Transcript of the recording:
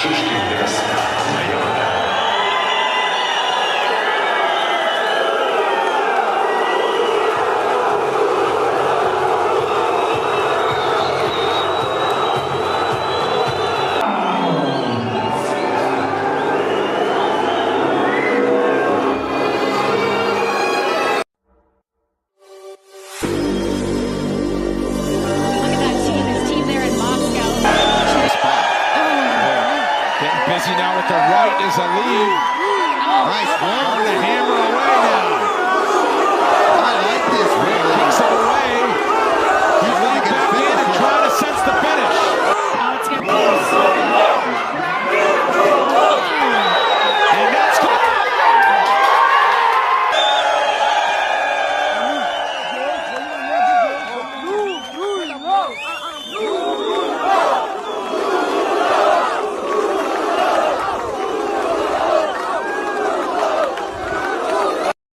Шишкин это моя. Look at that team, his team there in Moscow. Getting busy now with the right is Aliev. Nice Starting to one. hammer away now.